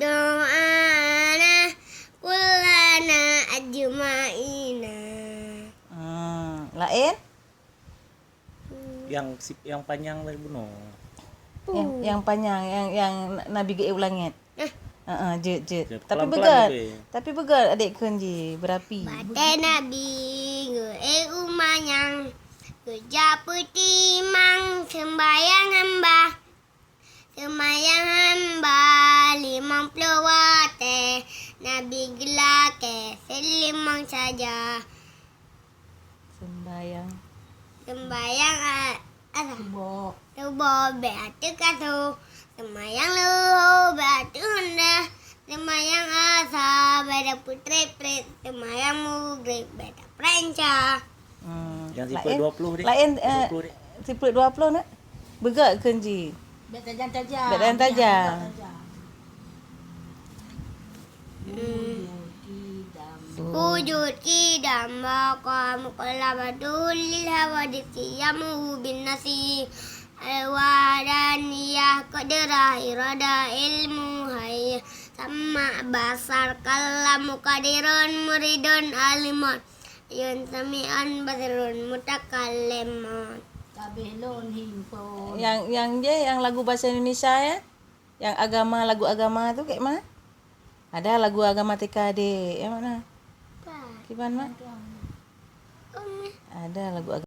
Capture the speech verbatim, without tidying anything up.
Doana kullana ajma'ina. Hmm, laén? Yang si-, yang panyang dari bunoe. Yang, yang panyang, yang, yang Nabi geuék u langét. Eh. Heeh, jeuet, jeuet. Jeuet. Tapi pelan-pelan beugét. Tapi beugét adék kheun jih, beurapi. Watée Nabi geuék u manyang, geujak peutimang seumbahyang hamba. Seumayang hamba limong ploh watée, Nabi geulakée seulimong saja. Sembayang. Sembayang a-, a-, Suboh. Suboh bèk ateueh kasô. Seumayang luhô bèk ateueh honda. Seumayang asa bèk dapeuet trép-trép. Seumayang mugreb bèk tapreh anca. Hmm. Yang sifeuet dua puluh deh. Laén, eh, dua puluh deh. Sifeuet dua puluh na? Beugét kheun jih. Bèk tajam-tajam. Bèk tajam-tajam. Hmm. Wujud qidam baqa muqallabatu lil hawaditsi yamuhu bin nasi. Al-wahdaniyah, qadrah, iradah, ilmu, hayah, sama', basar, kalam, qadirun, muridun, alimun. Yun sami'an basirun mutakallimun. Tabeh lôn himpon. Yang, yang je, yang lagu bahasa Indonesia ya? Yang agama, lagu agama tu kat mana? Ada lagu agama T K D, yang mana? Kiban, Mak? Ada lagu agama.